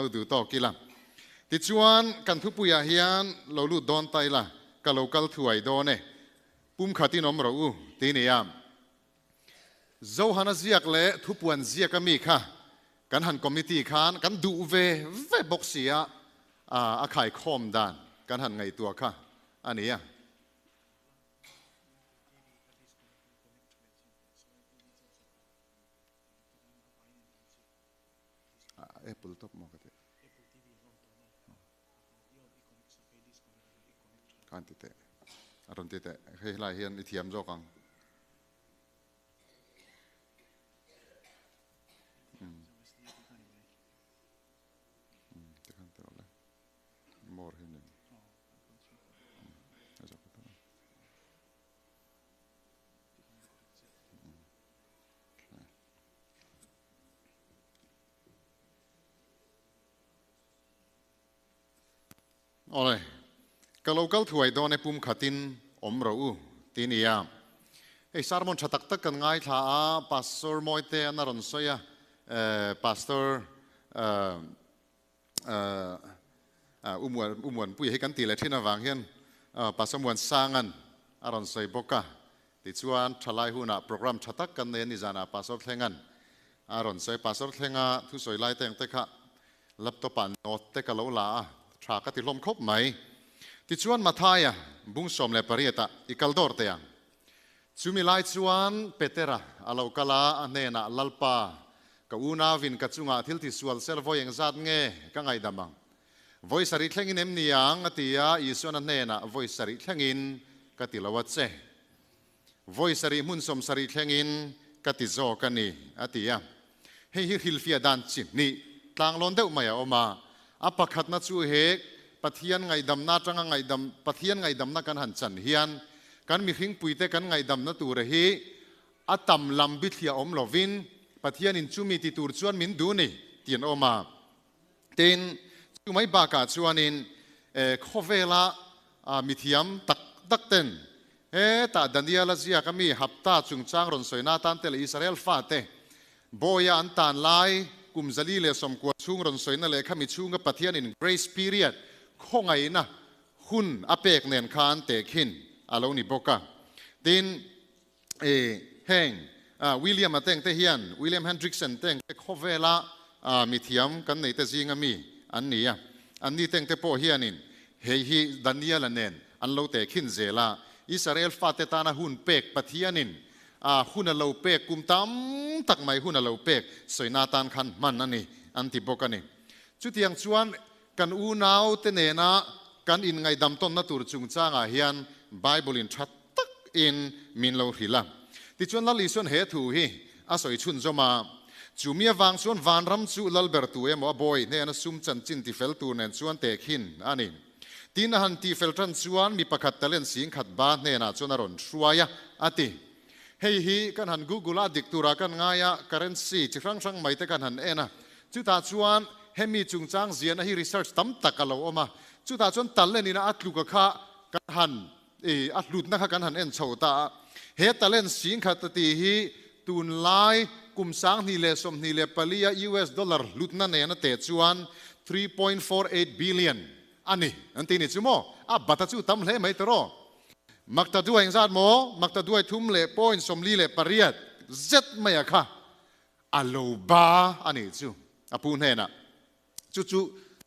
lo duh tawk ila. Tichuan, kan thupuiah hian lo lut dawn ta ila, ka lo kal thuai dawn e, pum khatin awm rawh u, ti nia. Zohana ziak leh thupuan ziak a mi kha kan han committee khan kan duh ve ve bawk si a, a khaikhawm dan kan han ngaihtuah kha a nia. Apple top maw ka ti. Kan ti teh. A rawn ti teh. Hei helai hian i thiam zawk ang. More hi ni. Awle, ka lo kal thuai dawn e pum khatin awm rawh u ti nia. Hei sermon tha tak tak kan ngaithla a, Pastor Mawite an a rawn sawi a, Pastor Umuanpuia hi kan tih leh thin avang hian Pastor Muansangan a rawn sawi bawk a. Tichuan thalai hunah program tha tak kan nei a ni zanah Pastor Thlengan a rawn sawi. Pastor Thlenga thusawi lai te ang te kha laptop ah note te ka lo la a, tha ka ti hlawm khawp mai. Tichuan Mathaia bung 18 ah i kal dawr teh ang. Chumi lai chuan Petera a lo kal a, a hnenah, Lalpa, ka unauin ka chungah thil ti sual sel vawi engzat nge ka ngaihdam ang? Vawi sarih thlengin em ni ang? a ti a, Isuan a hnenah, Vawi sarih thlengin ka ti lo a che. Vawi sarih hmun 70 thlengin ka ti zawk a ni, a ti a. Hei hi hrilhfiah dan chi hnih tlanglawn deuh mai a awm a. A pakhatna chu he Pathian ngaihdamna atanga ngaihdam, Pathian ngaihdamna kan han chan hian kan mihringpuite kan ngaihdamna tura hi a tam lam bithliah awm lovin Pathianin chumi ti tur chuan min duh ni tih an awm a. Tin, chu mai bakah chuanin khawvela mithiam tak tak ten hetah Daniela ziak a mi hapta chungchang rawn sawina atan te leh Israel fate bawia an tan lai kum 490 chhung rawn sawina leh khami chhunga Pathianin grace period khawngaihna hun a pek nen khan tehkhin a lo ni bawk a. Tin, heng William-a teng te hian William Hendriksen teng te khawvela mithiam kan nei te zinga mi an ni a. Anni teng te pawh hianin hei hi Daniel-a nen an lo tehkhin zel a. Israel fate tana hun pek Pathianin hun a lo pek kum tam tak mai hun a lo pek sawina tan khan hman a ni an ti bawk a ni. Chutiang chuan kan unau te nena kan inngaihdam tawnna tur chungchangah hian Bible-in tha tak in min lo hrilh a. Tichuan Lal Isuan he thu hi a sawi chhunzawm a, Chu mi avang chuan vanram chu Lalber tu emaw a bawi hnena sum chanchin tifel tur nen chuan tehkhin a ni. Tin a han tifel tan chuan mi pakhat talent singkhat ba hnenah chuan a rawn hruai a, a ti. Hei hi kan han Google a, dik turah kan ngai a, currency chi hrang hrang mai te kan han en a. Chutah chuan hemi chungchang ziahna hi research tam tak a lo awm a. Chutah chuan talent ina a tluka kha kan han I a hlutna kha kan han en chho ta a, he talent singkhat a tih hi tunlai kum 2024 a US dollar hlutna nen a teh chuan 3.48 billion a ni an ti ni chu maw? A bat a chu tam hle mai tawh. Makta duai engzat maw? Makta duai thum leh point 48 zet mai a kha a lo ba a nih chu a pu hnenah. Chu chu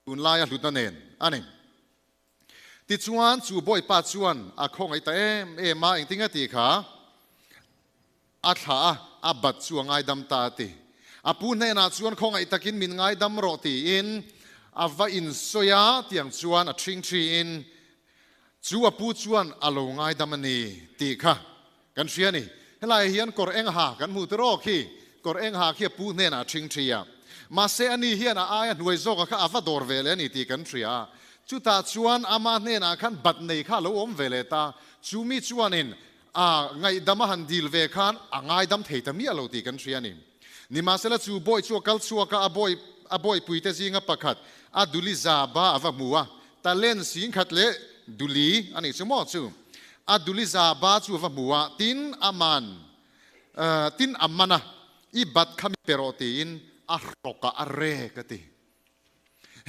tunlai a hlutna nen a ni. Tichuan, chu bawipa chuan a khawngaih ta em em a, engtin nge tih kha a thlah a, a bat chu a ngaidam ta a ti. A pu hnenah chuan khawngaih takin min ngaidam rawh tiin a va insawi a, tiang chuan a ṭhing ṭhiin chu a pu chuan a lo ngaidam a ni tih kha kan hria a ni. Helaiah hian kawr eng ha kan hmu tiraw khi, kawr eng ha khi a pu hnenah a ṭhing ṭhi a. Mahse ani hian a aia hnuai zawka kha a va dawr ve leh a ni tih kan hria a. Chutah chuan ama hnenah khan bat nei kha a lo awm ve leh ta. Chu mi chuanin a ngaihdam a han dil ve khan a ngaidam thei ta miah lo tih kan hria a ni. Nimahsela chu bawi chu a kal chhuak a, a bawi a bawipuite zinga pakhat a duli za ba a va hmu a, talent singkhat leh duli a nih chu maw chu? A duli za ba chu a va hmu a, tin a man tin a man a, i bat kha mi pe rawh tiin a hrawk a, a rek a ti.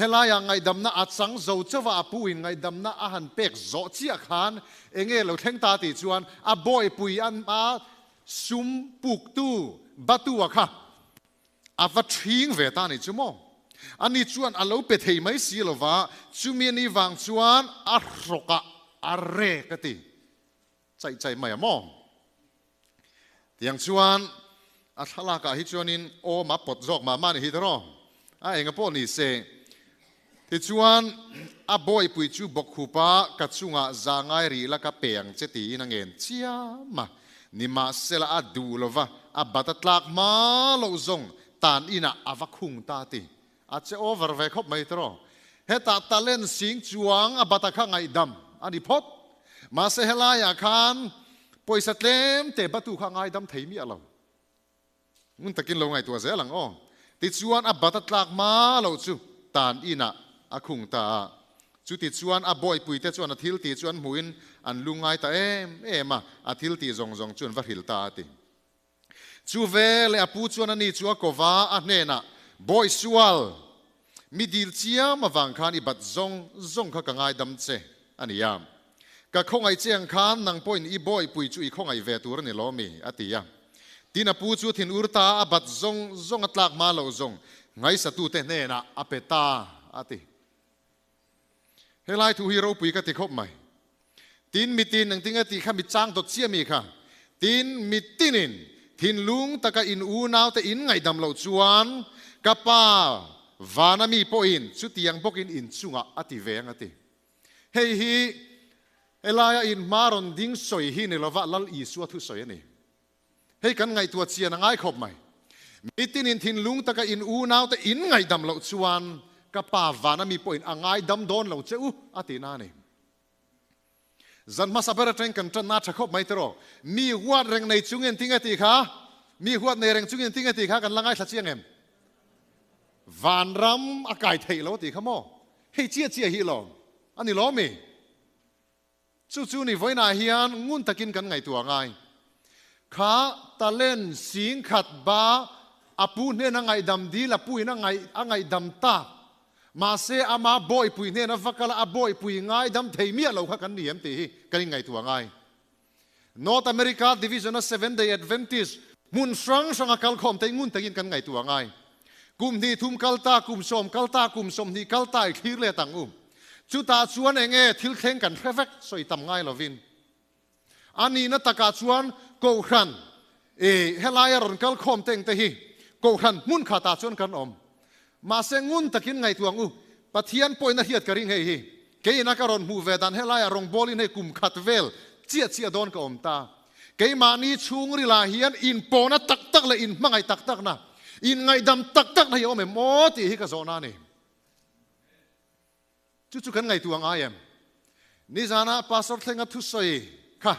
Helaiah ngaihdamna a chang zo chauh a, a pu in ngaihdamna a han pek zawh chiah khan enge lo thleng ta tih chuan a bawihpui an a sum puktu Batua kha a va ṭhing ve ta a ni chu maw? Ani chuan a lo pe thei mai si lo va, chumi a nih vang chuan a hrawkah a rek a ti chaih chaih mai a maw? Tiang chuan a thlalakah hi chuanin awm a pawt zawk mah mah a ni hi tawrh a enga pawh ni se. Tichuan a bawihpui chu bawkkhupa ka chungah za ngai rih la ka pe ang che tiin a ngen chiam a, nimahsela a duh lova a bat a tlak hma loh zawng tan inah a va khung ta ti. A che over ve khawp mai tawrh. Hetah talent sing chuang a bat a kha ngaihdam a ni phawt. Mahse helaiah khan pawisa tlem te batu kha ngaidam thei miah lo. Ngun takin lo ngaihtuah zel ang aw. Tichuan a bat a tlak hma loh chu tan inah a khung ta a. Chutichuan a bawihpuite chuan a thil tih chu an hmuhin an lungngai ta em em a, a thil tih zawng zawng chu an va hrilh ta a ti. Chu veleh a pu chuan ani chu a ko va, a hnenah, Bawi sual, mi dil chiam avang khan i bat zawng zawng kha ka ngaidam che a ni a. Ka khawngaih che ang khan nang pawhin i bawihpui chu i khawngaih ve tur a ni lo mi? a ti a. Tin a pu chu thin ur ta, a bat zawng zawng a tlak hma loh zawng ngaisatute hnenah a pe ta, a ti. Helai thu hi ropui ka ti khawp mai. Tin mitin engtin nge tih kha mi chang dawt chiah mi kha. Tin mitinin thinlung taka in unaute in ngaihdam loh chuan ka pa vana mi pawhin chutiang bawkin in chungah a ti ve ang a ti. Hei hi helaia in hma rawn ding sawi hi ni lova Lal Isua thusawi a ni. Hei kan ngaihtuah chian a ngai khawp mai. Mitinin thinlung taka in unaute in ngaihdam loh chuan ka pa vana mi pawhin a ngaidam dawn lo che u a tih na a ni. Zan hmasa ber atangin kan tanna tha khawp mai tiraw. Mi huat reng nei chungin tinge tih kha, mi huat nei reng chungin tinge tih kha kan la ngaithla chiang em? Vanram a kai theih lo tih kha maw? Hei chiah chiah hi lawm a ni lawm mi? Chu chu ni vawiinah hian ngun takin kan ngaihtuah ngai. Kha talent sing khat ba a pu hnena ngaihdam dil a puin a ngaih a ngaihdam tak. Mahse ama bawihpui hnena va kal a a bawihpui ngaidam thei miah lo kha kan ni em tih hi kan inngaihtuah ngai. North America Division a Seventh Day Adventist hmun hrang hranga kalkhawm te ngun takin kan ngaihtuah ngai. Kum hnih thum kal ta, kum sawm kal ta, kum sawmhnih kal ta i thlir let ang u. Chutah chuan eng nge thil thleng kan hre vek sawi tam ngai lovin. A nihna takah chuan Kohhran i helaia rawn kal khawm te engte hi Kohhran hmun khatah chuan kan awm. Mahse ngun takin ngaihtuah ang u, Pathian pawhin a hriat ka ring hei hi. Keiin a ka rawn hmuh ve dan helaia rawngbawlin hei kum khat vel chiah chiah dawn ka awm ta. Keimahni chhungrilah hian inpawhna tak tak leh inhmangaih tak takna, inngaihdam tak takna hi a awm em aw tih hi ka zawhna a ni. Chu chu kan ngaihtuah ngai em? Nizana Pastor Thlenga thusawi kha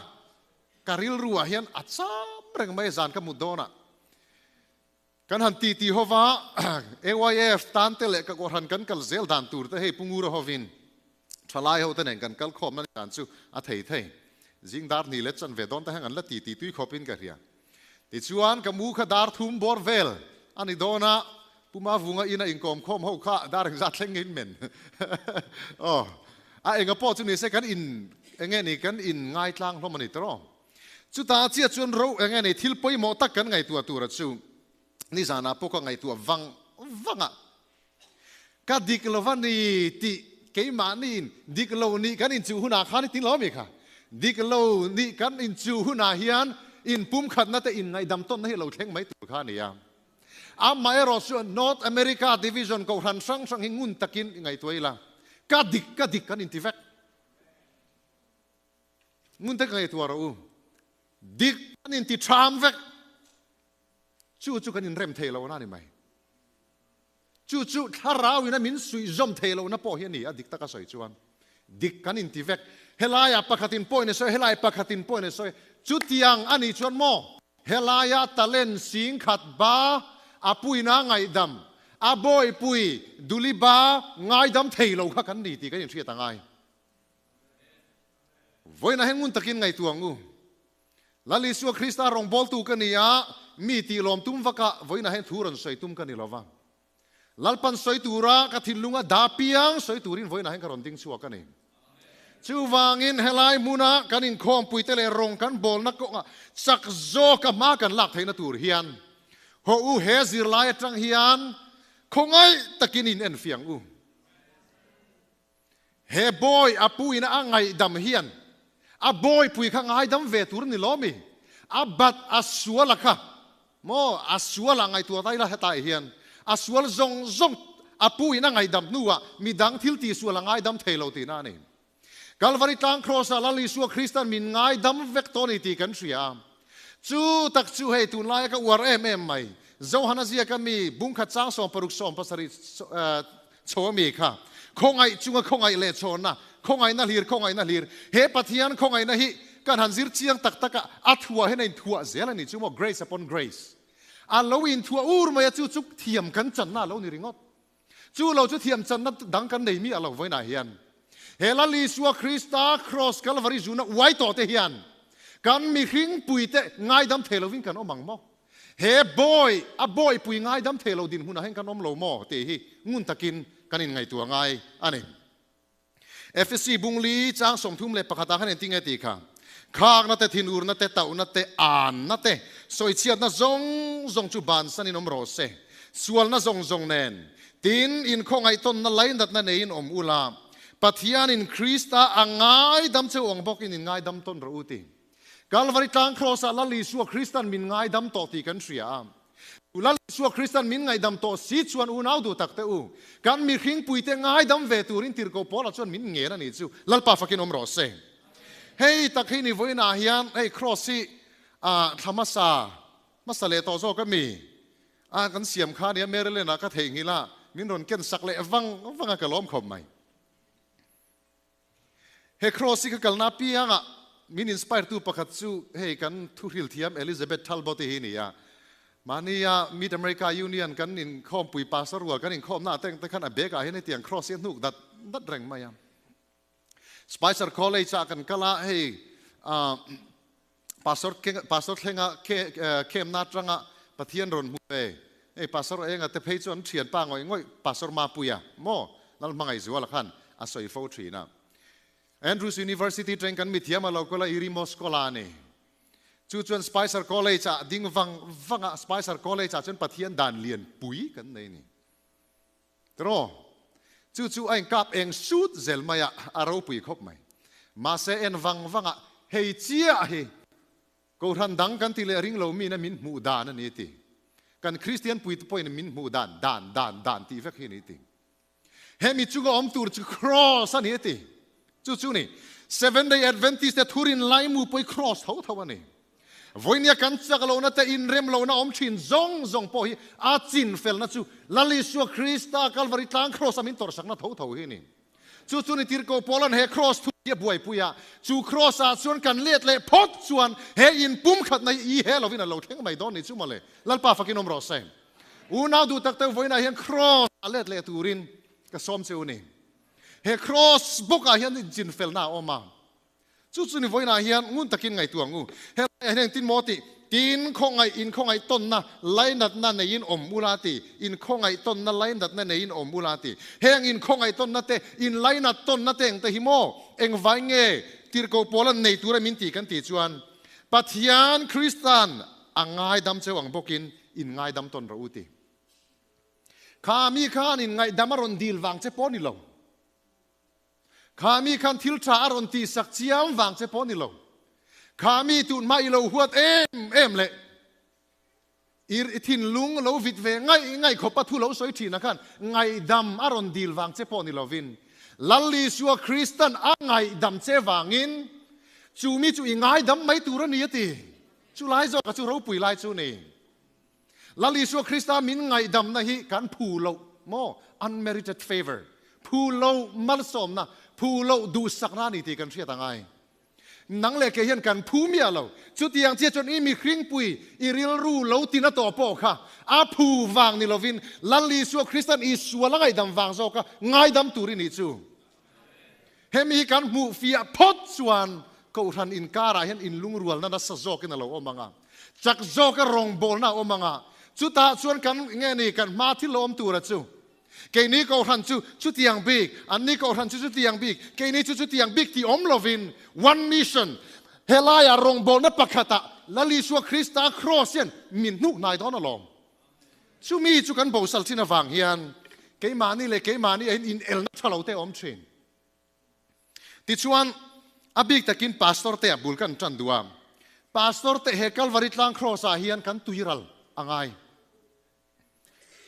ka rilruah hian a cham reng mai zan ka mut dawnah. Kan han ti ti hova AYF tan te leh ka kohhran kan kal zel dan tur te hei Pu Ngura hovin thalai ho te nen kan kal khawmna dan chu a thei thei. Zing dar hnih leh chan ve dawn te heng an la ti ti tui khawpin ka hria. Tichuan ka mu kha dar thum bawr vel a ni dawn a, Pu Mavunga ina inkawm khawm ho kha dar engzat thleng nge in men? Aw, a enga pawh chu ni se kan in enge ni kan in ngaitlang hlawm a ni tawh. Chutah chiah chuan ro enge ni thil pawimawh tak kan ngaihtuah tura chu nizanah pawh ka ngaihtuah vang vang a. Ka dik lo va ni tih keimahniin dik lo nih kan inchuh hunah khan i tin lo ami kha? Dik lo nih kan inchuh hunah hian inpumkhatna te inngaihdam tawnna hi a lo thleng mai tur kha a ni a. Amaherawh chu North America Division kohhran hrang hrang hi ngun takin i ngaihtuah ila, ka dik ka dik kan inti vek. Ngun te ka ngaihtuah rawh u. Dik kan inti ṭham vek. Chu chu kan inrem thei lohna a ni mai. Chu chu thlarauin a min suihzawm thei lohna pawh hi a ni a, dik taka sawi chuan. Dik kan inti vek. Helaiah pakhatin pawhin a sawi, helai pakhatin pawhin a sawi. Chutiang a nih chuan maw, helaia talent sing khat ba a puina ngaihdam, a bawihpui duli ba ngaidam thei lo kha kan ni tih kan inhriat a ngai. Vawiinah hian ngun takin ngaihtuah ang u. Lal Isua Krista rawngbawltu ka ni a, mi tih lawm tum vaka vawiinah hian thu rawn sawi tum ka ni lo va. Lalpan sawi tura ka thinlunga dah piang sawi turin vawiinah hian ka rawn ding chhuak a ni. Chuvangin helai hmuna kan inkhawmpuite leh rawng kan bawlna kawngah chak zawka hma kan lak theihna tur hian haw u he zirlai atang hian khawngaih takin in enfiang u. He bawi a pu ina a ngaihdam hian a bawipui kha ngaidam ve tur ni lo mi? A bat a sual a kha maw? A sual a ngaihtuah ta ila hetah hian a sual zawng zawng a pu in a ngaihdam hnuah midang thil tihsual a ngaidam thei lo tihna a ni. Kalvari tlang Kraws ah Lal Isua Kristan min ngaidam vek tawh a ni tih kan hria a. Chu tak chu hei tunlaia ka uar em em mai. Johana ziaka mi bungkhat chang 60 70 Chho a mi kha khawngaih chunga khawngaih leh chhawnna, khawngaihna hlir, khawngaihna hlir. He Pathian khawngaihna hi kan han zir chiang tak tak a, a thuah hian a inthuah zel a ni chu maw, grace upon grace. A lo inthuah ur mai a, chu chu thiam kan channa a lo ni ringawt. Chu lo chu thiam channa dang kan nei mi a lo vawiinah hian. He Lal Isua Krista Kraws Kalvari zuna uai tawh te hian kan mihringpuite ngaidam thei lovin kan awm ang maw? He bawi, a bawipui ngaidam thei lo dinhmunah hian kan awm lo maw tih hi ngun takin kan inngaihtuah ngai a ni. Efesi bungli chang 31 ah khan engtin nge tih kha? Khakna te, thinurna te, tauhna te, anna te, sawichhiatna zawng zawng chu bansanin awm rawh se. Sualna zawng zawng nen, tin, inkhawngaihtawmna lainatna neiin awm ula, Pathianin Krista a ngaidam cheu ang bawkin in ngaidam tawn rawh u ti. Kalvari tlang Kraws ah Lal Isua Kristan min ngaidam tawh tih kan hria a. Tu Lal Isua Kristan min ngaihdam tawh si chuan unau duh tak te u, kan mihringpuite ngaidam ve turin tirhkoh Paula chuan min ngen a nih chu Lalpa fakin awm rawh se. Hei tak hi ni vawiinah hian hei Kraws hi ah thla hmasa hmasa leh tawh zawk a mi a kan siam kha nia Maryland ah ka theihnghilh a min rawn ken sak leh vang vang a ka lawm khawp mai. He Cross hi ka kalna apiangah min inspire tu pakhat chu hei kan thuhril thiam Elizabeth Talbot hi ni a. Mahnia Mid America Union kan inkhawmpui pastor rual kan inkhawmna ah te khan a bag ah hian hetiang cross hi a hnuk dat dat reng mai a. Spicer College ah kan kal a, hei pastor pastor thlenga khemna atanga Pathian rawn hmu ve. Hei pastor enga te phei chu an thian pa ngawih ngawih pastor Mapuia maw Lal Hmangaihzuala khan a sawi fo thin a. Andrews University teng kan mithiam a lo kal a Iri Moscow-la a ni. Chu chuan Spicer College ah ding vang vang a, Spicer College ah chuan Pathian dan lian pui kan nei a ni. Tiraw? Chu chu a inkap eng sut zel mai a, a ropui khawp mai. Mahse en vang vang a, hei chiah hi Kohhran dang kan ti leh ring lo miin a min hmuh dan a ni ti. Kan Kristian puite pawhin min hmuh dan, dan, dan, dan tih vek hi a ni ti. Hemi chunga awm tur chu Kraws a ni a ti. Chu chu ni, Seventh Day Adventist te thurin laimu pawh hi Kraws tho tho a ni. Vawinia kan chak lohna te inrem lohna awm thin zawng zawng pawh hi a chin felna chu Lal Isua Krista Kalvari tlang Kraws a min tawrhsakna tho tho hi a ni. Chu chu ni tirhkoh Paula'n he Kraws thu hi a buaipui a, chu Kraws ah chuan kan let leh phawt chuan he in pumkhatna hi i he lovin a lo thleng mai dawn ni chu mawle. Lalpa fakin awm rawh se. Unau duh tak te vawiinah hian Kraws ah let leh turin ka sawm che u ni. He Kraws bawkah hian inchinfelna a awm a. Chu chu ni vawiinah hian ngun takin ngaihtuah ang u. He laiah hian engtin maw tih? Tin, khawngaih, inkhawngaih tawnna lainatna neiin awm ula ti. Inkhawngaih tawnna lainatna neiin awm ula ti. Heng inkhawngaih tawnna te, inlainat tawnna te engte hi maw? Engvai nge tirhkoh pawl an nei tura min ti kan tih chuan, Pathian Kristan a ngaidam cheu ang bawkin in ngaidam tawn rawh u ti. Kha mi khan inngaihdam a rawn dil vang che pawh ni lo. Kha mi khan thil tha a rawn tihsak chiam vang che pawh ni lo. Kha mi tun hma i lo huat em em leh i thinlung lo vit ve ngaih ngaih khawpa thu lo sawi thin ah khan ngaihdam a rawn dil vang che pawh ni lovin Lal Isua Kristan a ngaihdam che vangin chu mi chu i ngaidam mai tur a ni a ti. Chu lai zawk a chu ropui lai chu ni. Lal Isua Krista min ngaihdamna hi kan phu loh maw? Unmerited favour, phu loh malsawmna, phu loh duhsakna a ni tih kan hriat a ngai. Nang leh kei hian kan phu miah lo. Chutiang chiah chuan i mihringpui, i rilru lo tina tawh pawh kha a phu vang ni lovin Lal Isua Kristan i sual a ngaihdam vang zawka ngaidam tur i nih chu. Hemi hi kan hmuh fiah phawt chuan Kohhran inkarah hian inlungrualna nasa zawkin a lo awm ang a, chak zawka rawngbawlna a awm ang a, chutah chuan kan nge ni kan hma thil lo awm tura chu. Keini Kohhran chu chutiang bik, anni Kohhran chu chutiang bik, keini chu chutiang bik tih awm lovin One Mission, helaiah rawngbawlna pakhatah Lal Isua Krista Kraws hian min hnuk hnai dawn alawm. Chumi chu kan bosal thin avang hian keimahni leh keimahni ah hian inelna tha lo te a awm thin. Tichuan, a bik takin Pastor te ah bul kan tan duh a. Pastor te he Kalvari tlang Kraws ah hian kan tuiral a ngai.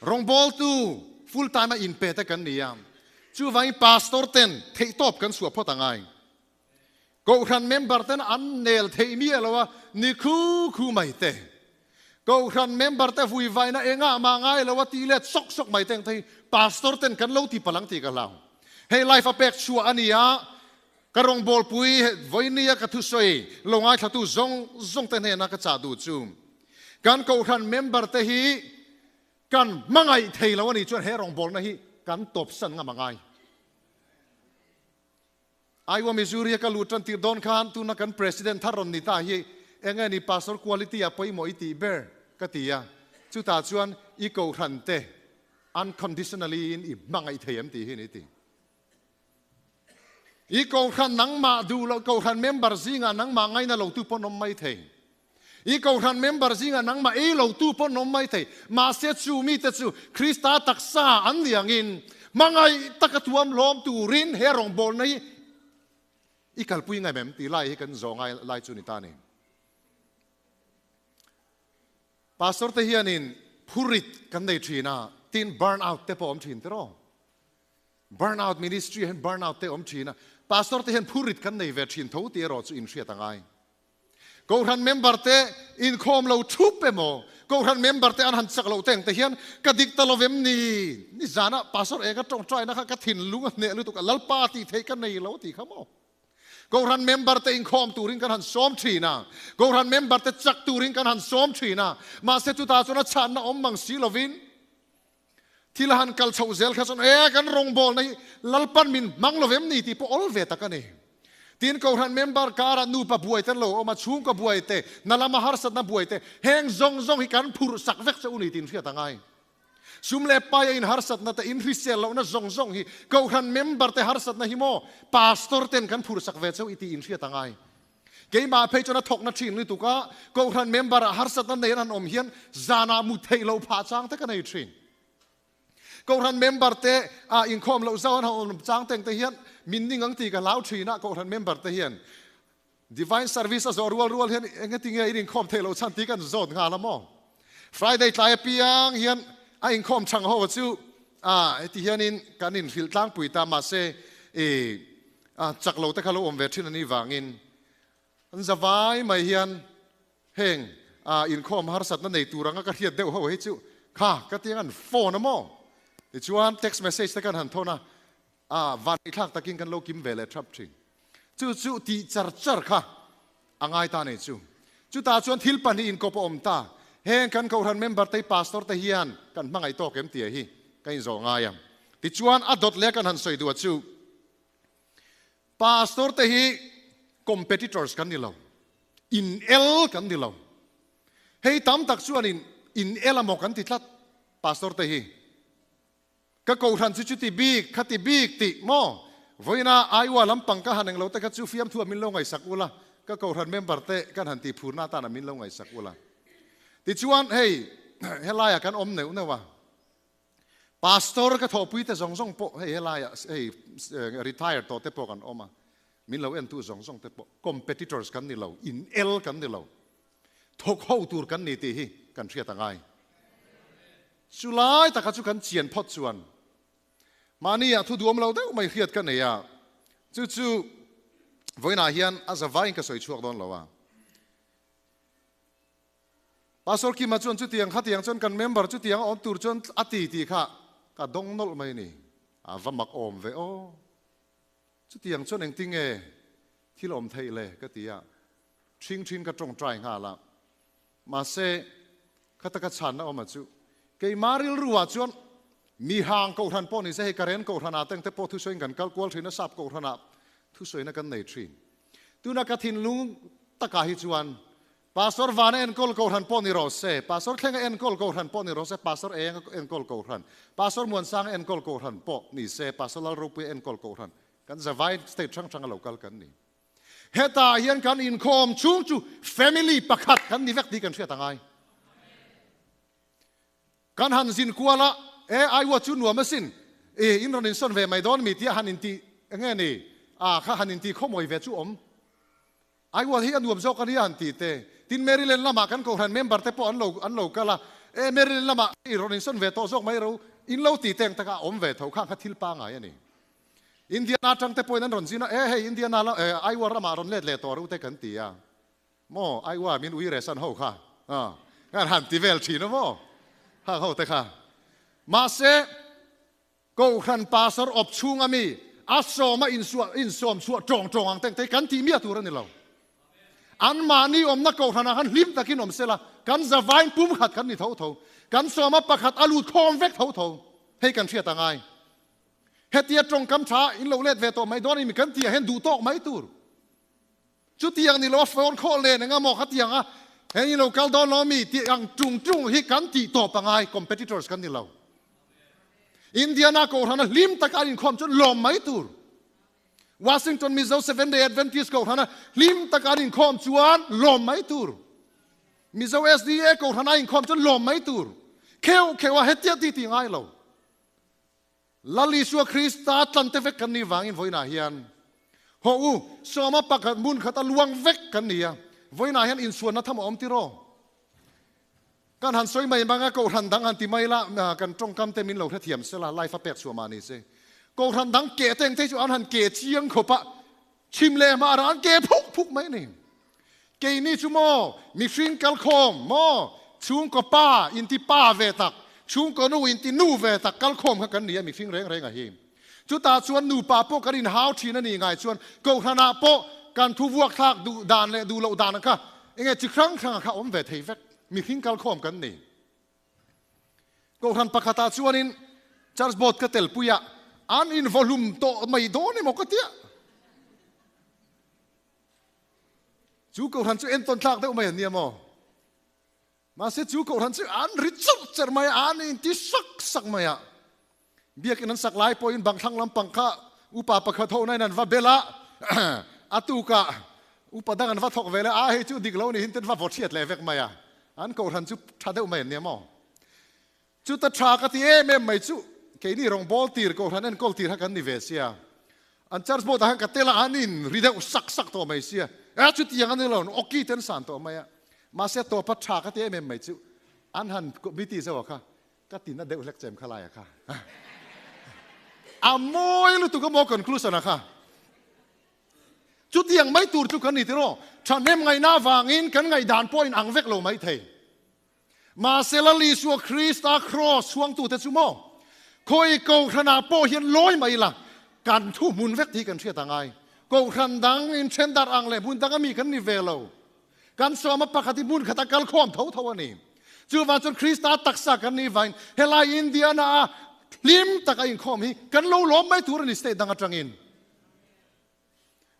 Rawngbawltu full time a inpe te kan ni a, chuvangin pastor ten theihtawp kan chhuah phawt a ngai. Kohhran member ten an nel theih miah lo a, ni khu khu mai te. Kohhran member te vuivaina engah mah ngai lo a tih let sawk sawk mai te ang te hi pastor ten kan lo ti palh ang tih ka hlau. Hei life a pek chhuah a ni a, ka rawngbawlpui vawinia ka thusawi lo ngaithlatu zawng zawng te hnena ka chah duh chu Kan Kohhran member te hi kan hmangaih thei lo a nih chuan he rawngbawlna hi kan tawpsan ngam a ngai. Iowa Missouri a ka luh tan tir dawn khan tuna kan President thar rawn ni ta hi eng nge ni Pastor quality a pawimawh i tih ber ka ti a, chutah chuan i Kohhran te unconditionally in i hmangaih thei em tih hi ni ti. I Kohhran nangmah duh loh Kohhran member zingah nangmah ngaina lotu pawh an awm mai thei. I Kohhran member zingah nangmah ei lotu pawh an awm mai thei. Mahse chu mite chu Krista taksa an ni angin hmangaih taka thuam hlawm turin he rawngbawlna hi i kalpui ngaim em tih lai hi kan zawh ngai lai chu ni ta a ni. Pastor te hianin phurit kan nei thin a, tin burn out te pawh awm thin tiraw? Burn out ministry ah hian burn out te awm thin a, pastor te hian phurit kan nei ve thin tho tih erawh chu inhriat a ngai. Kohhran member te inkhawm lo thup emaw, kohhran member te an han chak loh te ang te hian ka dik ta lovem ni? Nizanah pastor eng a tawngtaina kha ka thinlung a hneh lutuk a, Lalpa tih theih ka nei lo tih kha maw? Kohhran member te inkhawm turin kan han sawm thin a, kohhran member te chak turin kan han sawm thin a, mahse chutah chuan a chhanna awm mang si lovin, Thil a han kal chhoh zel kha chuan e kan rawngbawlna hi Lalpan min hmang lo vem ni tih pawh awl ve tak a ni. Tin, Kohhran member karah nupa buai te an lo awm a, chhungkaw buai te, hna lama harsatna buai te, heng zawng zawng hi kan phurh sak vek che u ni tih hriat a ngai. Sum leh pai a inharsatna te, inhrisel lohna zawng zawng hi Kohhran member te harsatna hi maw Pastor ten kan phurh sak ve che u i tih inhriat a ngai. Keimah phei chuan a thawkna thin lutuk a, Kohhran member ah harsatna nei an han awm hian zanah mu theih loh phah chang te ka nei thin. Kohhran member te ah inkhawm loh zau an han awm chang teng te hian min ning ang tih ka hlau thin a, Kohhran member te hian Divine Service a zawh rual rual hian engetinge in inkhawm theih loh chhan tih kan zawt nghal a maw? Friday tlai apiang hian a inkhawm chhang ho chu ah heti hianin kan inhrilh tlangpui ta mahse i A chak lo te kha lo awm ve thin a nih vangin an za vai mai hian heng a inkhawm harsatna nei tur anga ka hriat deuh ho hi chu kha ka tiang an phone a maw? Tichuan text message te khan han thawn a, a vanneih thlak takin kan lo kim ve leh thap thin. Chu chu tih char char kha a ngai ta nei chu. Chutah chuan thil pahnih inkawp a awm ta. Heng kan Kohhran member te pastor te hian kan hmangaih tawk em tih hi ka inzawh ngai a. Tichuan a dawt leh kan han sawi duh a chu Pastor te hi competitors kan ni lo, in el kan ni lo. Hei tam tak chuan in in el amaw kan ti tlat pastor te hi. Ka kohhran chu chuti bik, khati bik tih maw? Vawiina Iowa lampang ka han englo te kha chu fiamthu ah min lo ngaihsak ula, ka kohhran member te kan han tihphurna atan ah min lo ngaihsak ula. Tichuan hei helaiah kan awm neuh neuh a. Pastor ka thawhpui te zawng zawng pawh hei helaiah hei retire tawh te pawh kan awm a, min lo entu zawng zawng te pawh competitors kan ni lo, in el kan ni lo, thawk ho tur kan ni tih hi kan hriat a ngai. Chu lai taka chu kan chian phawt chuan mahni ah thu duam lo deuh mai hriat ka nei a, chu chu vawiinah hian a zavaiin ka sawi chhuak dawn lo a. Pastor Kima chuan chutiang khatiang chuan kan member chutiang a awm tur chuan a ti tih kha ka dawng nawlh mai ni. A va mak awm ve aw. Chutiang chuan engtinge thil awm theih le ka ti a, ṭhing ṭhin ka ṭawngṭai nghal a. Mahse, khata ka chhanna awm a chu keimah rilruah chuan mi hang kohhran pawh ni se hei Karen kohhranah te ang te pawh thusawiin kan kal kual ṭhin a, sap kohhranah thusawina kan nei ṭhin. Tuna ka thinlung takah hi chuan. Pastor Vana enkawl Kohhran pawh ni rawh se, Pastor Thlenga enkawl Kohhran pawh ni rawh se, Pastor Enga enkawl Kohhran, Pastor Muansanga enkawl Kohhran pawh ni se, Pastor Lalropuia enkawl Kohhran, kan zavai state hrang hranga lo kal kan ni. Hetah hian kan inkhawm chhung chu family pakhat kan ni vek tih kan hriat a ngai. Kan han zin kual a, E, Iowa chu nuam asin, e, in rawn insawn ve mai dawn mi tia han inti, enge ni, a kha han inti khawmawi ve chu awm. Iowa hi a nuam zawk a nia han ti te. Tin, Maryland lamah kan Kohhran member te pawh an lo, an lo kal a, E, Maryland lamah i rawn insawn ve tawh zawk mai ro, in lo ti teng taka a awm ve tho kha kha thil pangai a ni. Indiana atang te pawhin an rawn zin a, E, hei Indiana lam, e, Iowa ramah rawn let leh tawh ro te kan ti a. Maw, Iowa min ui reh san ho kha, kan han ti vel thin a maw, hang ho te kha. Mahse, Kohhran pastor awp chhunga mi a sawma insuah insawm chhuah tawng tawng ang teng te kan tih miah tur a ni lo. Anmahni awmna Kohhranah khan hlim takin awm sela, kan zavain pumkhat kan ni tho tho. Kan sawma pakhat a lut khawm vek tho tho. Hei kan hriat a ngai. Hetia tawngkam tha in lo let ve tawh mai dawn a ni kan tih ah hian duh tawk mai tur. Chutiang ni lo a phone khawh len eng emaw khatiang a heng i lo kal dawn lo mi tih ang tung tung hi kan tih tawp a ngai, competitors kan ni lo. Indiana Kohhran a hlim taka an inkhawm chuan lawm mai tur. Washington Mizo Seventh Day Adventist Kohhran a hlim taka an inkhawm chuan lawm mai tur. Mizo SDA Kohhran a inkhawm chuan lawm mai tur. Kheuh kheuh a hetia ti ti ngai lo. Lal Isua Krista tlante vek kan nih vangin vawiinah hian hawh u, sawma pakhat hmun khat a luang vek kan ni a, vawiinah hian insuanna tham a awm tiraw? Kan han sawi mai mang a, Kohhran dang han ti mai la, kan tawngkam te min lo hrethiam sela, life a pek chhuah mah ni se. Kohhran dang keh te engte chu an han keh chiang khawp a, chhim leh hmah rah an keh phuk phuk mai a ni. Keini chu maw mihring kalkhawm maw chhungkaw pa inti pa ve tak, chhungkaw nu inti nu ve tak kalkhawm kha kan ni a mihring reng reng a hi. Chutah chuan nupa pawh kan inhau thin a nih ngai chuan Kohhranah pawh kan thu vuak thlak duh dan leh duh loh dan kha enge chi hrang hrang kha awm ve thei vek mihring kalkhawm kan ni. Kohhran pakhatah chuanin Church Board ka telpui a, an invaw hlum tawh mai dawn emaw ka tia. Chu Kohhran chu entawn tlak deuh mai an nia maw? Mahse chu Kohhran chu an ri churh cherh mai a, an inti sak sak mai a. Biakin an sak lai pawhin bang thlang lampang kha upa pakhat ho nain an va bel a, a tukah upa dang an va thawk ve leh a, hei chu dik lo niin ten va vaw thiat leh vek mai a. An Kohhran chu tha deuh mai an nia maw? Chuta tha ka ti em em mai chu keini rawngbâwl tir Kohhran enkawl tir kha kan ni ve sia. An church board ah khan ka tel a, an in ri deuh sak sak tawh mai sia. E chutiang a ni lo, awki te an san tawh mai a. Mahse tawpa tha ka ti em em mai chu an han committee zauh a kha ka ti na deuh hlek chem kha lai a kha. A mawi lutuk a maw conclusion a kha. Chutiang mai tur chu kan ni tiraw? Thahnem ngaihna avangin kan ngaihdan pawh in ang vek lo mai thei. Mahse Lal Isua Krista kraws chhuangtute chu maw? Khawi Kohhranah pawh hian lawi mai ila, kan thu hmun vek tih kan hriat a ngai. Kohhran dang in then darh ang leh hmun danga mi kan ni ve lo. Kan sawma pakhat hi hmun khata kal khawm tho tho a ni. Chuvang chuan Krista taksa kan nih vain helai Indiana-a hlim taka inkhawm hi kan lo lawm mai tur a ni state dang atangin.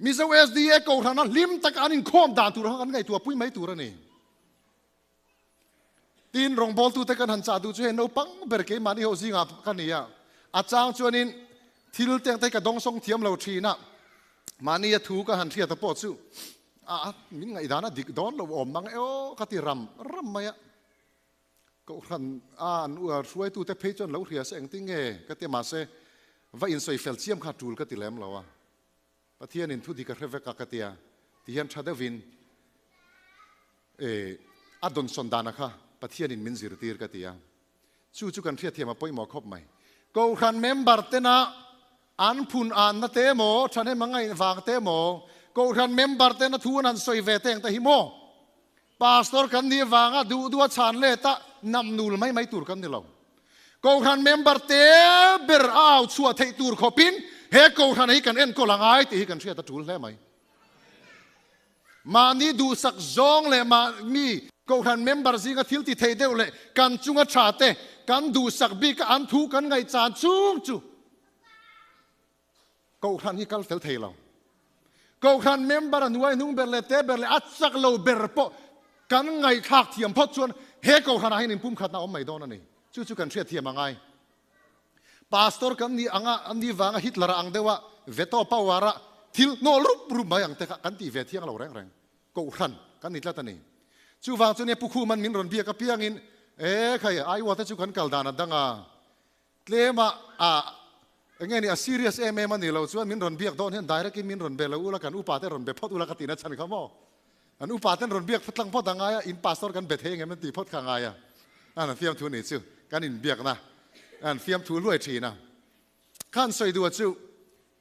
Mizo SDA Kohhrana hlim taka an inkhawm dan tur kha kan ngaihtuah pui mai tur a ni. Tin, rawngbawltute kan han chah duh chu hei naupang ber keimahni ho zingah ka ni a, a chang chuanin thil teng te hi ka dawngsawng thiam lo thin a, mahni a thu ka han hriat a pawh chu a min ngaihdan a dik dawn lo awm mang e aw ka ti ram ram mai a. Kohhran a an hruaitute phei chuan lo hria se engtin nge ka ti a, mahse va insawi fel chiam kha tul ka ti lem lo a. Pathianin thu dik a hre vek a ka tia, ti hian tha deuhin e a dawnsawn dana kha Pathianin min zirtir ka ti a. Chu chu kan hriatthiam a pawimawh khawp mai. Kohhran member tena an phun anna te emaw, thahnem a ngaih vang te emaw, Kohhran member tena thu an han sawi ve teng te hi maw? Pastor kan nih vanga duh duh a chhan let a nam nul mai mai tur kan ni lo. Kohhran member te ber a au chhuah theih tur khawpin he Kohhran hi kan enkawl a ngai tih hi kan hriat a tul hle mai. Mahni duhsak zawng leh mahni Kohhran member zinga thil ti thei deuh leh kan chunga tha te kan duhsak bik a an thu kan ngaihchan chung chu Kohhran hi kal fel thei lo. Kohhran member a hnuai hnung ber leh te ber leh a chak lo ber pawh Kan ngaihthlak thiam phawt chuan he kohhranah hian inpumkhatna a awm mai dawn a ni. Chu chu kan hriat thiam a ngai. Pastor kan nih anga an ni vanga Hitler a ang deuh a, veto power a thil nawl rup rup mai ang te kha kan tih ve thiang lo reng reng. Kohhran kan ni tlat a ni. Chuvang chu nia Pu Khuman min rawn biak apiangin, E khai, Iowa te chu kan kal dan a dang a, tlema a enge ni a serious em em a ni lo chuan min rawn biak dawn hian direct in min rawn be lo ula kan upa te rawn be phawt ula ka tihna chhan kha maw? An upa ten rawn biak tlang phawt a ngai a, in pastor kan be thei engem an tih phawt kha a ngai a, an fiamthu ni chu kan inbiakna an fiamthu hluai thin a. Khan sawi duh chu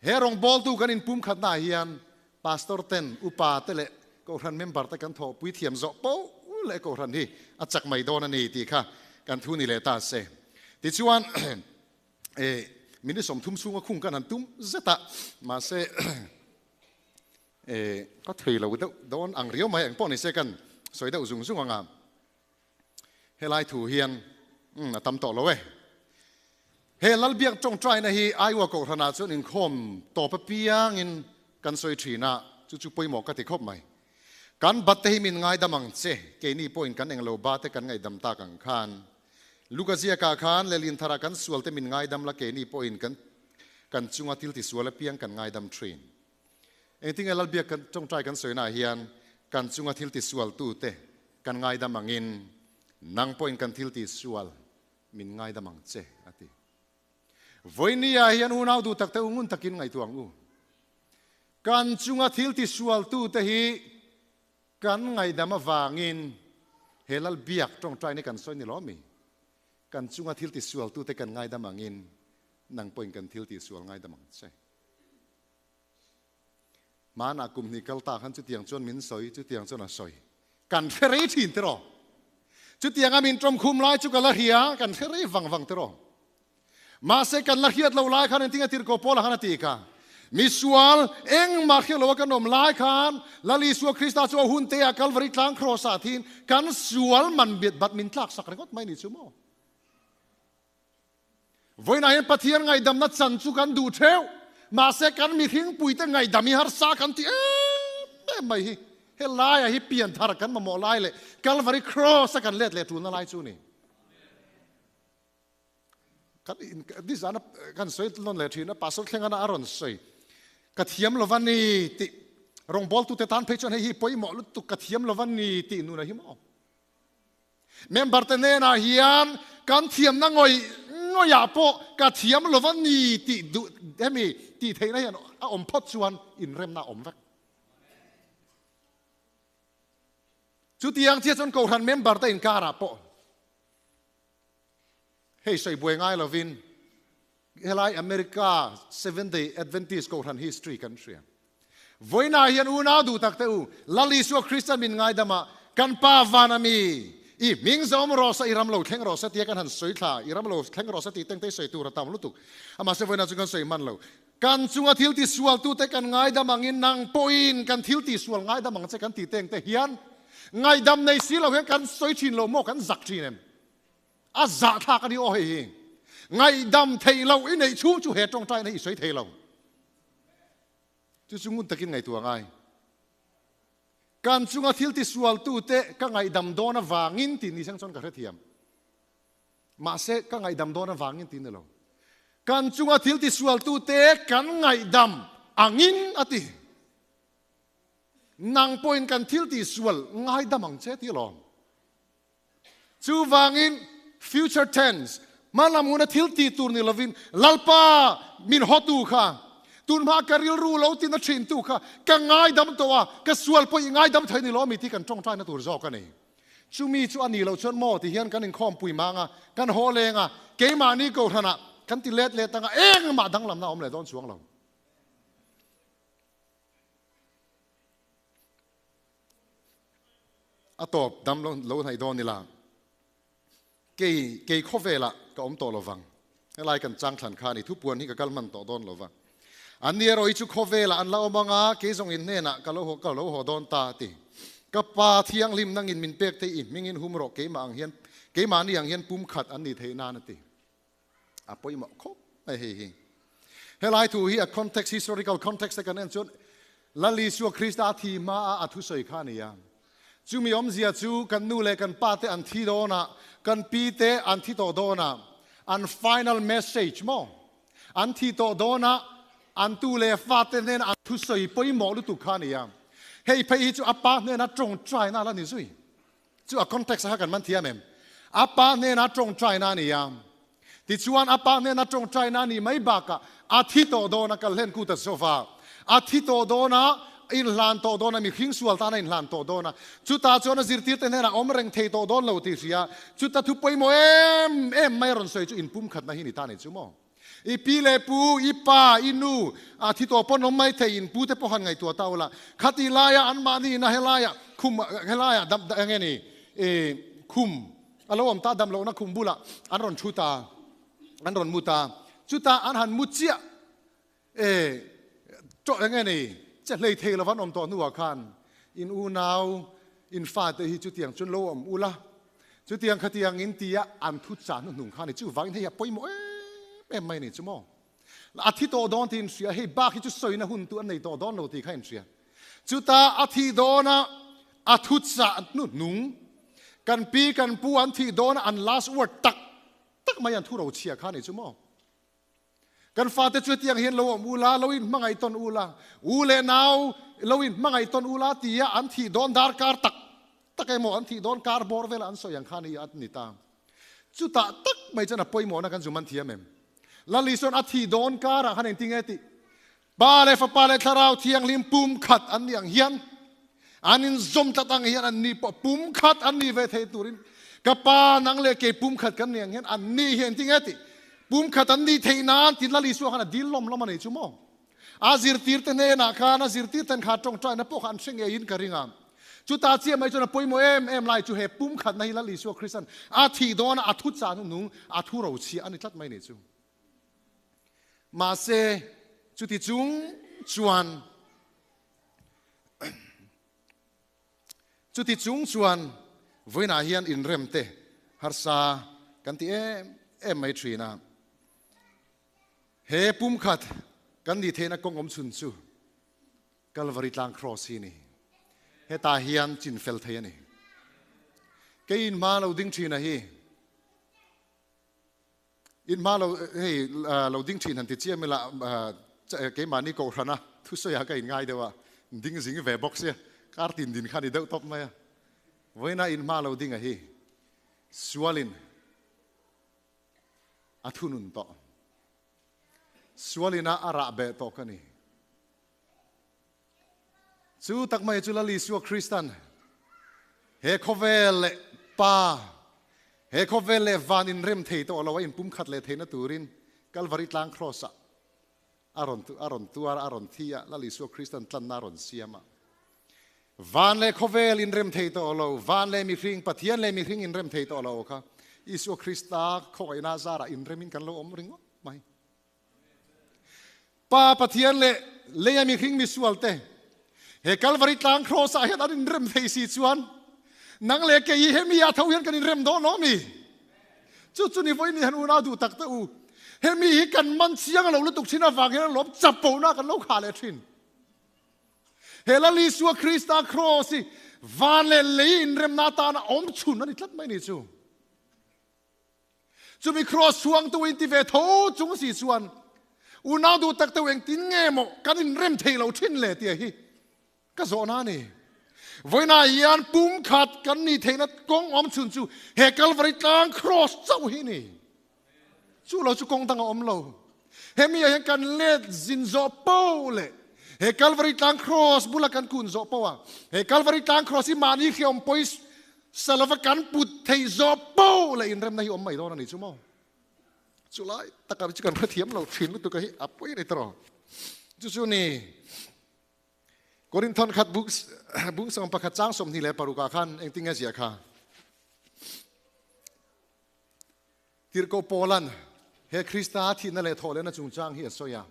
he rawngbawltu kan inpumkhatna ah hian pastor ten upa te leh kohhran member te kan thawhpui thiam zawh poh leh kohhran hi a chak mai dawn a ni tih kha kan thu ni leh ta se. Tichuan minute 30 chhunga khung kan han tum zet a, mahse ka thei lo deuh dawn ang riau mai engpawh ni se kan sawi deuh zung zung ang a. Helai thu hian a tam tawh lo e. He Lalbiak tawngtaina hi Iowa Kohhranah chuan inkhawm tawp apiangin kan sawi thin a, chu chu pawimawh ka ti khawp mai. Kan batte hi min ngaidam ang che, keini pawhin kan englo bate kan ngaihdam tak ang khan. Luka ziakah khan Lelin tharah kan sualte min ngaidam la keini pawhin kan kan chunga thil tisual apiang kan ngaidam thin. Engtinge Lalbiak kan tawngtai kan sawinaah hian kan chunga thil tisualtute kan ngaidam angin nang pawhin kan thil tisual min ngaidam ang che a ti. Vawinia hian unau duh takte u ngun takin ngaihtuah ang u. Kan chunga thil tisualtute hi kan ngaidam avangin he Lalbiak tawngtaina kan sawi ni lo mi? Kan chunga thil tisualtute kan ngaidam angin nang pawhin kan thil tisual ngaidam ang che. Hmanah kum hnih kal ta khan chutiang chuan min sawi, chutiang chuan a sawi. Kan hre rei thin tiraw? Chutianga min tawm khum lai chu ka la hria, kan hre rei vang vang tiraw? Mahse kan la hriat lo lai khan engtin a tirhkoh Paula khan a ti kha, Misual engmah hriat loa kan awm lai khan Lal Isua Krista chu a hun te ah Kalvari tlang kraws ah thin kan sual man bat min tlak sak ringawt mai ni chu maw? Vawiinah hian Pathian ngaihdamna chan chu kan duh theuh, mahse kan mihringpuite ngaihdam hi harsa kan ti em em mai hi. He laiah hi pianthar kan mamawh lai leh Calvary Cross a kan let leh tulna lai chu a ni. Kan nizana kan sawi nawn leh thin a, Pastor Thlengana a rawn sawi, ka thiam lo va ni tih rawngbawltute tan phei chuan hei hi pawimawh lutuk ka thiam lo va ni tih nuna hi maw? Member te hnenah hian kan thiamna ngawih ngawihah pawh ka thiam lo va ni tih duh hemi tih theihna hian a awm phawt chuan inremna a awm vek. Chutiang chiah chuan Kohhran member te inkarah pawh hei sawi buai ngai lovin helai America Seventh Day Adventist Kohhran history kan hria. Vawiinah hian unau duh tak te u, Lal Isua Krista min ngaidamah kan Pa van a mi, i hming zawm rawh se, i ram lo thleng rawh se tia kan han sawi thla, i ram lo thleng rawh se tih tengte sawi tur a tam lutuk. Amahse vawiinah chu kan sawi hman lo. Kan chunga thil tisualtute kan ngaidam angin nang pawhin kan thil tisual ngaidam ang che kan tih tengte hian ngaihdam nei si lo hian kan sawi thin lo maw, kan zak thin em? A zahthlak a ni aw hei hi. Ngaihdam theih loh i neih chhung chu he tawngtaina hi i sawi thei lo. Chu chu ngun takin ngaihtuah ngai. Kan chunga thil tisualtute ka ngaihdam dawn avangin tih ni seng chuan ka hrethiam. Mahse ka ngaihdam dawn avangin tih ni lo. Kan chunga thil tisualtute kan ngaihdam angin a ti. Nang pawhin kan thil tisual ngaidam ang che ti alawm. Chuvangin future tense, hmalam huna thil ti tur ni lovin, Lalpa min hawtu kha, tunhma ka rilru lo tina thintu kha ka ngaidam tawh a, ka sual pawh i ngaidam thei ni lo mi tih kan tawngtaina tur zawk a ni. Chumi chu a ni loh chuan maw ti hian kan inkhawmpui mang a, kan haw leng a, keimahni kohhranah kan ti let let anga engmah danglamna a awm leh dawn chuang lo. A tawp dam lo hnaih dawn ila, kei kei khawvelah ka awm tawh lovang. Helai kan chang thlan kha a ni, thupuan hi ka kal hman tawh dawn lova. An ni erawh hi chu khawvelah an la awm anga, kei zawng in hnenah ka lo ka lo haw dawn ta a ti. Ka pa thianghlim nangin min pek thei i hmingin hum rawh keimah ang hian keimahni ang hian pumkhat an ni theih nan a ti. A pawimawh khawp mai hei hi. Helai thu hi a context, historical context te kan en chuan Lal Isua Krista a thi hma a a thusawi kha a ni a. Chumi awmzia chu kan nu leh kan pa te an thi dawn a, kan pi te an thi tawh dawn a, an final message maw? An thi tawh dawn a, an tu leh fa te hnena an thusawi pawimawh lutuk kha a ni a. Hei phei hi chu a pa hnena tawngtaina a la ni zui. Chu a context kha kan man thiam em? A pa hnena tawngtaina a ni a. Tichuan a pa hnena tawngtaina a nih mai bakah a thi tawh dawn a, kal hlen kut a zawh va. A thi tawh dawn a, inhlan tawh dawn a, mihring sual tan a inhlan tawh dawn a. Chutah chuan a zirtirte hnenah awm reng thei tawh dawn lo tih hria. Chuta thu pawimawh em em mai a rawn sawi chu inpumkhatna hi ni ta ni chu maw? I pi leh pu, i pa, i nu, a thi tawh pawn awm mai thei, in pu te pawh han ngaihtuah ta ula. Khati laia anmahni ina helaia khum, helaia dam, eng nge ni, i khum a lo awm ta, dam lohna khum bulah an rawn thu ta, an rawn mu ta. Chutah an han mu chiah, e, tawh eng nge ni, che hlei thei lova an awm tawh hnuah khan in unau, in fate hi chutiang chuan lo awm ula, Chutiang khatiang in tia an thu chah hnuhnung kha a ni. Chuvangin hei a pawimawh em em mai a ni chu maw? A thi tawh dawn tih in hria, hei bak hi chu sawina hun tu an nei tawh dawn lo tih kha in hria. Chuta a thih dawna a thu chah hnuhnung, kan pi kan pu an thih dawna an last word tak tak mai an thu rochhia kha a ni chu maw? Kan fate chu hetiang hian lo awm ula, lo in hmangaih tawn ula, u leh nau lo in hmangaih tawn ula tia an thih dawn darkar tak tak emaw an thih dawn kar bawr vela an sawi ang khan hi a ni ta. Chutah tak mai chuan a pawimawhna kan zum an thiam em? Lal Isuan a thih dawn karah khan engtin nge tih? Pa leh Fapa leh Thlarau Thianghlim pum khat an nih ang hian, an inzawm tlat ang hian an ni pawh pum khat an ni ve thei turin ka Pa nang leh kei pum khat kan nih ang hian an ni hi engtin nge tih? Pum khat an nih theih nan tiin Lal Isua khan a dil lawm lawm a nei chu maw? A zirtirte hnenah khan a zirtirten kha tawngtaina pawh kha an hre ngeiin ka ring a. Chutah chiah mai chuan a pawimawh em em lai chu he pum khatna hi Lal Isua Kristan a thih dawna a thu chah hnuhnung a thu rochhiah a ni tlat mai ni chu. Mahse, chuti chung chuan chuti chung chuan vawiinah hian inrem te harsa kan ti em em mai thin a. He pumkhat kan nih theihna kawng awm chhun chu Kalvari tlang cross hi a ni. Hetah hian chin fel thei a ni. Keiin hma lo ding thin a hi. In hma lo hei lo ding thin han ti chiam ila keimahni kohhrana thusawiah ka inngai deuh a, ding zing ve bawk sia, kar tin din kha ni deuh tawp mai a. Vawiina in hma lo ding a hi sualin a thunun tawh. Sualina a rah beh tawh ka ni. Chu tak mai chu Lal Isua Kristan he khawvel leh Pa, he khawvel leh van inrem thei tawh lo a inpumkhat leh theihna turin Kalvari tlang Kraws-ah a rawn a rawn tuar a, a rawn thi a, Lal Isua Kristan tlanna a rawn siam a. Van leh khawvel inrem thei tawh lo, van leh mihring, Pathian leh mihring inrem thei tawh lo kha Isua Krista khawngaihna zarah inremin kan lo awm ringawt mai. Pa Pathian leh leia mihring misual te he Kalvari tlang cross ah hian an inrem thei si chuan nang leh kei hi hemi ah tho hian kan inrem dawn lo mi? Chu chu ni vawi ni han unau duh tak te u. Hemi hi kan man chiang lo lutuk thin avang hian an lawm chapona kan lo khah leh thin. He Lal Isua Krista cross hi van leh lei inremna atana awm chhun a ni tlat mai ni chu. Chumi Kraws chhuangtu in ti ve tho chung si chuan unau duh tak deuh engtin nge maw kan inrem thei lo thin le tia hi ka zawhna a ni. Vawiinah hian pumkhat kan nih theihna kawng awm chhun chu he Kalvari tlang Kraws chauh hi a ni. Chu lo chu kawng dang a awm lo. Hemi ah hian kan let zin zawh poh leh he Kalvari tlang Kraws bula kan kun zawh poh a, he Kalvari tlang Kraws hi mahni hriawm pawi Sa lova kan put thei zawh poh leh inremna hi awm mai dawn a ni chu maw? Chu lai takah chu kan hrethiam lo thin lutuk a hi a pawi a ni tawh. Chu chu ni Korinthon khat bung bung 11 chang 26 ah khan engtin nge ziah kha? Tirhkoh Paulan he Krista thihna leh thawhlehna chungchang hi a sawi a.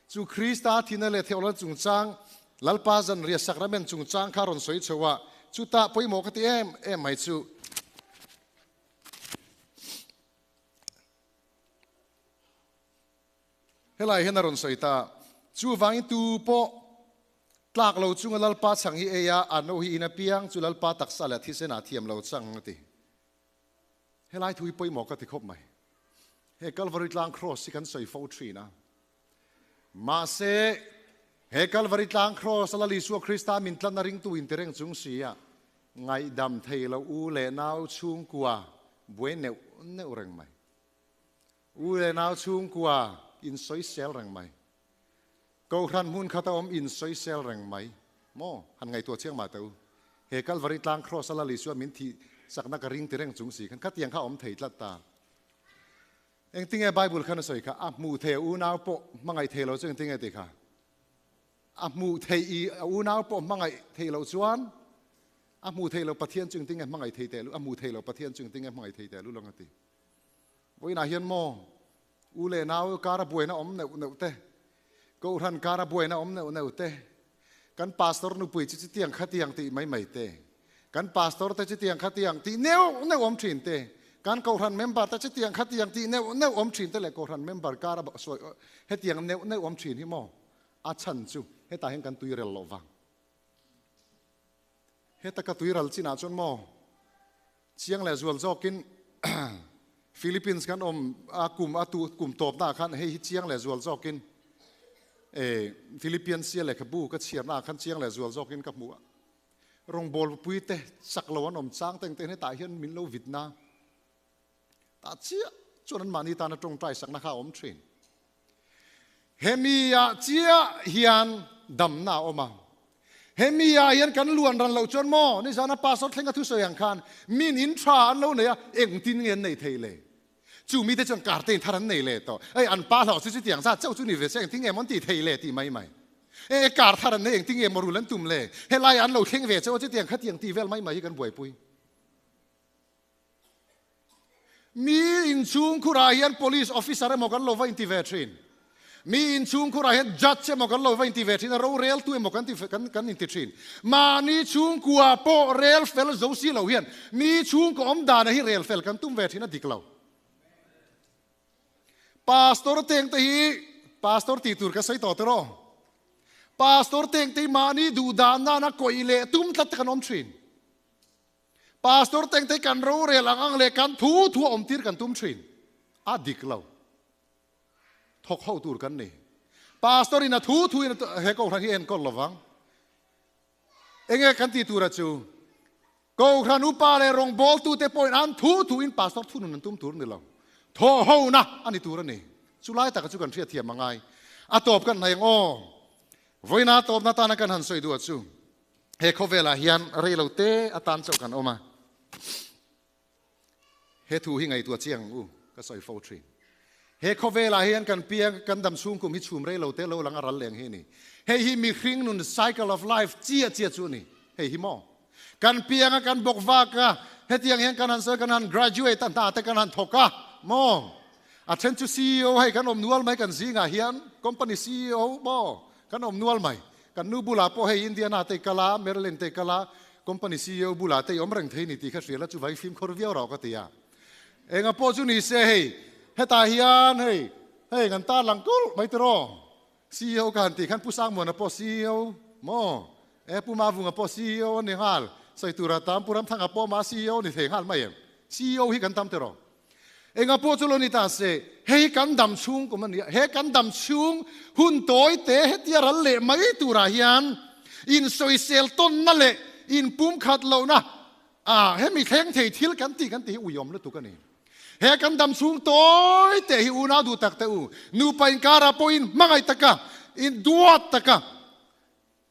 Chu Krista thihna leh thawhlehna chungchang, Lalpa zanriah sacrament chungchang kha rawn sawi chho a, chutah pawimawh ka ti em em mai chu. Helai hian a rawn sawi ta, chuvangin tu pawh. Tlak lo chunga Lalpa chhang hi ei a, a no hi in apiang chu Lalpa taksa leh thisen ah thiam lo chang a ti. Helai thu hi pawimawh ka ti khawp mai. He Kalvari tlang Kraws hi kan sawi fo thin a. Mahse, he Kalvari tlang Kraws a Lal Isua Krista min tlanna ringtu in ti reng chung si a, ngaihdam thei lo u leh nau chhungkua buai neuh neuh reng mai. U leh nau chhungkua insawisel reng mai. Kohhran hmun khat a awm insawisel reng mai maw? Han ngaihtuah chiang mah teh u. He Kalvari tlang Kraws a Lal Isua min thih sakna ka ring ti reng chung si khan khatiang kha a awm thei tlat ta. Engtinge Bible khan a sawi kha? A hmuh thei a unau pawh hmangaih thei lo chu engtinge tih kha? A hmuh theih i a unau pawh hmangaih theih loh chuan a hmuh theih loh Pathian chu engtinge hmangaih thei teh lu a hmuh theih loh Pathian chu engtinge hmangaih thei teh lu lang a ti. Vawiinah hian maw u leh nau kara buaina awm neuh neuh te, Kohhran kara buaina awm neuh neuh te, kan pastor nupui chu chutiang khatiang tih mai mai te, kan pastor te chutiang khatiang tih neuh neuh awm thin te, kan Kohhran member te chutiang khatiang tih neuh neuh awm thin te leh Kohhran member kara sawi hetiang neuh neuh awm thin hi maw a chhan chu hetah hian kan tuirel loh vang. Heta ka tuiral chinah chuan maw Chiang leh zual zawkin Philippines kan awm a kum a tu kum tawpna ah khan hei hi chiang leh zual zawkin e Philippian sia lehkhabu ka chhiarna ah khan chiang leh zual zawkin ka hmu a. Rawngbawlpui te chak lo an awm chang teng te hetah hian min lo vit na tah chiah chuan an mahni tana tawngtai sakna kha a awm thin. Hemi ah chiah hian damna a awm a. Hemi ah hian kan luan ran loh chuan maw nizana pastor thlenga thusawi ang khan min in tha an lo nei a, engtin nge an nei thei le? Chu mite chuan karte in thar an nei leh tawh. Ei an pa hlauh chu chutiang zat chauh chu ni ve se engtin nge maw an tih thei le tih mai mai. E kar thar an nei engtin nge maw rul an tum le? Helai an lo thleng ve chauh a chutiang khatiang tih vel mai mai hi kan buaipui. Mi inchhung khurah hian police officer emaw kan lo va inti ve thin. Mi inchhung khurah hian judge emaw kan lo va inti ve thin a, roreltu emaw kan ti kan kan inti thin. Mahni chhungkua pawh rel fel zo si lo hian mi chhungkaw awm dana hi rel fel kan tum ve thin a dik lo. Pastor teng te hi pastor tih tur ka sawi tawh tiraw. Pastor teng te hi mahni duh dan nana kawih leh tum tlat te kan awm thin. Pastor tengte kan rorel ang ang leh kan thu thu a awm tir kan tum thin. A dik lo. Thawk ho tur kan ni. Pastor in a thu thu in he Kohhran hi a enkawl lovang. Enge kan tih tur a chu? Kohhran upa leh rawngbawltute pawhin an thu thu in pastor thunun an tum tur ni lo. Thawh hona a ni tur a ni. Chulai taka chu kan hriatthiam a ngai. A tawp kan hnaih ang aw. Vawiina tawpna tana kan han sawi duh a chu. He khawvelah hian rei lo te atan chauh kan awm a, he thu hi ngaihtuah chiang ang u, ka sawi fo thin. He khawvelah hian kan piang, kan dam chhung kum hi chhum rei lo te lo lang a ral leng hi a ni. Hei hi mihring nun cycle of life chiah chiah chu a ni. Hei hi maw? Kan piang a, kan bawk vak a, hetiang hian kan han sawi, kan han graduate a, hna te kan han thawk a, maw? A then chu CEO hei kan awm nual mai kan zingah hian, company CEO maw? Kan awm nual mai. Kan nu bulah pawh hei Indiana te i kal a, Maryland te i kal a, company CEO bulah te i awm reng thei ni tih kha hria la chuvangin fimkhur viau rauh ka ti a. Enga pawh chu ni se hei hetah hian hei hei kan tar lang kulh mai tiraw CEO ka han tih khan Pu Sangmuana pawh CEO maw e Pu Mavunga pawh CEO a ni nghal sawi tura tam Pu Ramthanga pawh mah CEO a ni thei nghal mai em CEO hi kan tam tiraw. Enga pawh chu lo ni ta se, hei kan dam chhung kum a ni a, he kan dam chhung hun tawi te hetia ral leh mai turah hian insawisel tawnna leh inpumkhat lohna ah hemi thleng thei thil kan tih kan tih hi uiawm lutuk a ni. He kan dam chhung tawi te hi unau duh tak te u, nupa inkarah pawhin hmangaih taka, induat taka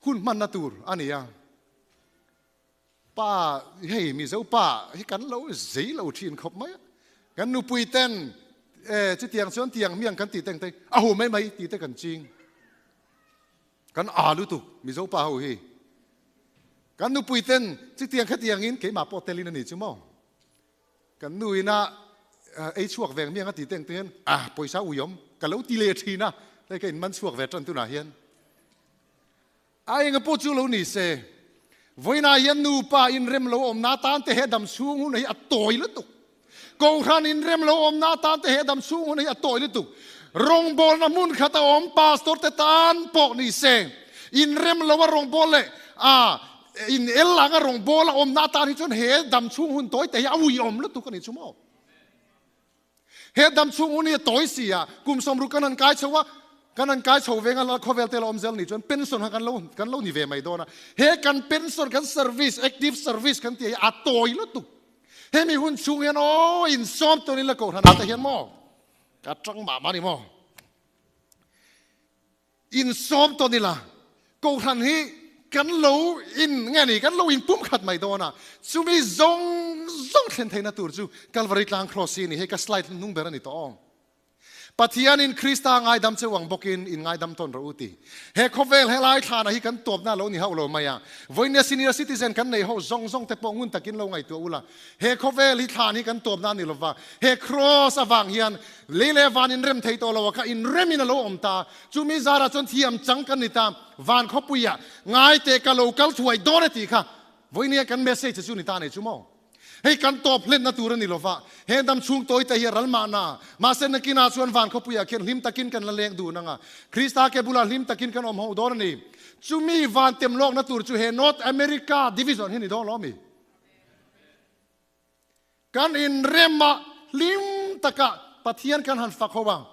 hun hmanna tur a ni a. Pa, hei Mizo pa hi kan lo zei lo thin khawp mai a, kan nupui ten e chutiang chuan tiang miang kan tih teng te a hu mai mai tih te kan ching. Kan a lutuk Mizo pa ho hi. Kan nupui ten chutiang khatiang in keimah pawh telin a ni chu maw. Kan nu ina ei chhuak veng miang a tih teng te hian a pawisa uiawm ka lo ti leh thin a, hei ka inman chhuak ve tan tunah hian. A enga pawh chu lo ni se, vawiinah hian nupa inrem lo awmna atan te he dam chhung hun hi a tawi lutuk. Kohhran inrem lo awmna atan te he dam chhung hun hi a tawi lutuk. Rawngbawlna hmun khat a awm pastor te tan pawh ni se, Inrem lo a rawngbawl leh a in el anga rawngbawl a awmna atan hi chuan he dam chhung hun tawi te hi a uiawm lutuk a ni chu maw? He dam chhung hun hi a tawi si a, kum 60 kan han kai chho a, kan han kai chho veng a, khawvel te la awm zel ni chuan pension kha kan lo kan lo ni ve mai dawn a. He kan pension, kan service, active service kan tih hi a tawi lutuk. Hemi hun chhung hian aw insawm turin la kohhran ah te hian maw ka tang mah mah a ni maw? Insawm tawn ila, Kohhran hi kan lo in nge ni, kan lo in pumkhat mai dawn a, chumi zawng zawng thlen theihna tur chu Kalvari tlang Kraws hi a ni. Hei ka slide hnung ber a ni tawh aw. Pathianin Krista ngaidam cheu ang bawkin in ngaidam tawn rawh u ti. He khawvel helai thlana hi kan tawpna a lo ni hauh lo mai a, vawinia senior citizen kan nei ho zawng zawng te pawh ngun takin lo ngaihtuah ula, he khawvel hi thlan hi kan tawpna a ni lova, he Kraws avang hian Lei leh van inrem thei tawh lo a kha inremin a lo awm ta. Chumi zarah chuan thiam chang kan ni ta. Van khawpuiah ngai teh ka lo kal thuai dawn e tih kha vawinia kan message chu ni ta nei chu maw? Hei kan tawp hlenna tur a ni lova, he dam chhung tawi te hi a ral mahna. Mahse nakinah chuan van khawpuiah khian hlim takin kan la leng dun ang a, Krista ke bulah hlim takin kan awm ho dawn a ni. Chumi van tem lawkna tur chu he North America Division hi ni dawn lo mi? Kan inremah hlim taka Pathian kan han fak ho a.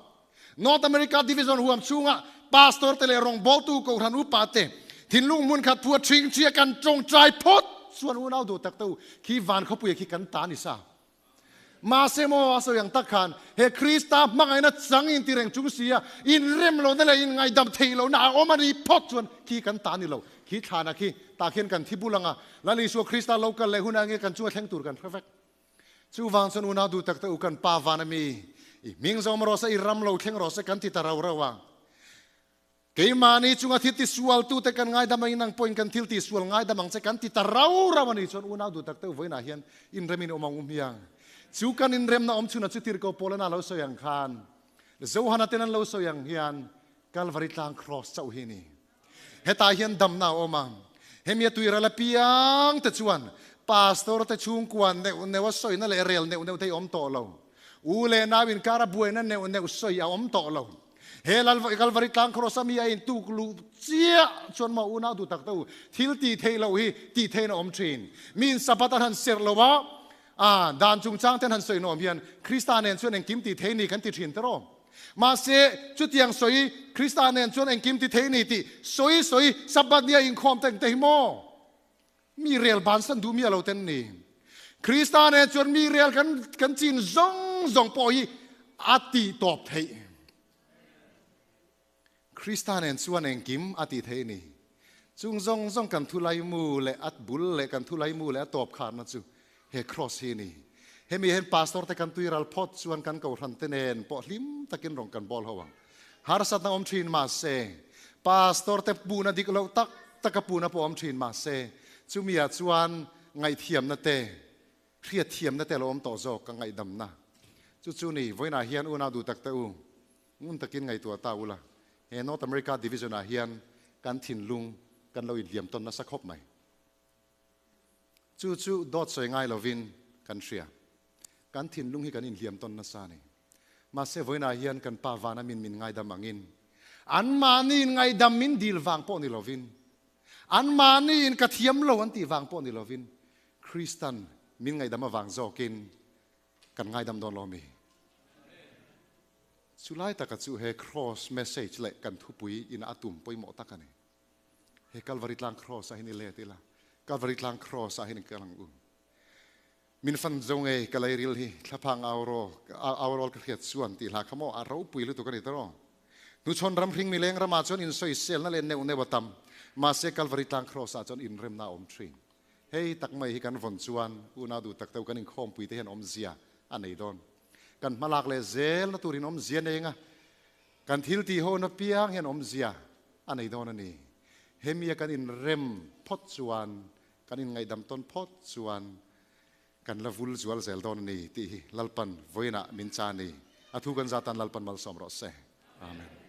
North America Division huam chhunga Pastor te leh rawngbawltu Kohhran upa te thinlung hmun khat phua ṭhingṭhia kan ṭawngṭai phawt chuan unau duh tak te u, khi van khawpuia khi kan ta ni sa. Mahse maw a sawi ang tak khan he Krista hmangaihna chang inti reng chung si a, inrem lohna leh inngaidam theih lohna a awm a ni phawt chuan khi kan ta ni lo. Khi thlana khi tah khian kan thi bul ang a, Lal Isua Krista lo kal leh hunah nge kan chunga thleng tur kan hre vek. Chuvang chuan unau duh tak te u kan Pa van a mi, i hming zawm rawh se, i ram lo thleng rawh se kan ti ta rau rau a. Keimahni chunga thil tisual tute kan ngaidam angin nang pawhin kan thil tisual ngaidam ang che kan ti ta rau rau a nih chuan unau duh tak te u vawiinah hian inremin awm ang u hmiang. Chu kan inremna awm chhunah chu tirhkoh Paulana lo sawi ang khan, Johana ten an lo sawi ang hian Kalvari tlang Kraws chauh hi a ni. Hetah hian damna a awm a, hemi a tuiral apiang te chuan pastor te chhungkua neuh neuh a sawina leh rel neuh neuh te hi awm tawh lo. U leh nau inkara buaina neuh neuh sawi a awm tawh lo. He Kalvari tlang cross a mi a intuk luh chiah chuan maw unau duh tak te u, thil tih theih loh hi tih theihin a awm thin. Mi in Sabbath an han serh lo a, a dan chungchang ten han sawi nawm hian Krista nen chuan engkim tih thei ni kan ti thin tawh. Mahse, chutiang sawi Krista nen chuan engkim ti thei ni tih sawi sawi Sabbath nia inkhawm te engte hi maw? Mi rel bansan duh miah lo ten ni. Krista nen chuan mi rel kan kan chin zawng zawng pawh hi a tih tawp theih. Krista nen chuan engkim a tih theih ni. Chung zawng zawng kan thu laimu leh a bul leh kan thu laimu leh a tawp kharna chu he Kraws hi a ni. Hemi hian Pastor te kan tuiral phawt chuan kan kohhran te nen pawh hlim takin rawn kan bawl ho ang. Harsatna awm thin mahse, Pastor te puna dik loh tak taka puna pawh awm thin mahse, chumi ah chuan ngaihthiamna te, hriatthiamna te a lo awm tawh zawk ka ngaihdamna. Chu chu ni, vawiinah hian unau duh tak te u, Ngun takin ngaihtuah ta ula, he North America Division ah hian kan thinlung kan lo inhliam tawn nasa khawp mai. Chu chu dawt sawi ngai lovin kan hria. Kan thinlung hi kan inhliam tawn nasa a ni. Mahse vawiinah hian kan Pa vana min min ngaidam angin, anmahni in ngaihdam min dil vang pawh ni lovin, anmahni in ka thiam lo an tih vang pawh ni lovin, Kristan min ngaihdam avang zawkin Kan ngaidam dawn lo mi? Chu lai taka chu he Cross message leh kan thupui ina a tum pawimawh tak a ni. He Kalvari tlang Cross ah hian i let ila, Kalvari tlang Cross ah hian i kal ang u. Min fan zo ngei ka leiril hi thlaphang auraw aurawl ka hriat chuan tih hla kha maw a ropui lutuk a ni tawh. Hnuchhawn ram hring mileng ramah chuan insawiselna leh neuh neuh a tam, mahse Kalvari tlang Cross ah chuan inremna a awm thin. Hei tak mai hi kan vawn chuan unau duh tak deuh kan inkhawmpui te hian awmzia a nei dawn. Kan hmalak leh zelna turin awmzia nei anga kan thil tih hawn apiang hian awmzia a nei dawn a ni. Hemia kan inrem phawt chuan, kan inngaihdam tawn phawt chuan kan la vul zual zel dawn a ni tih hi Lalpan vawiinah min cha a ni. A thu kan zatan Lalpan malsawm rawh se. Amen.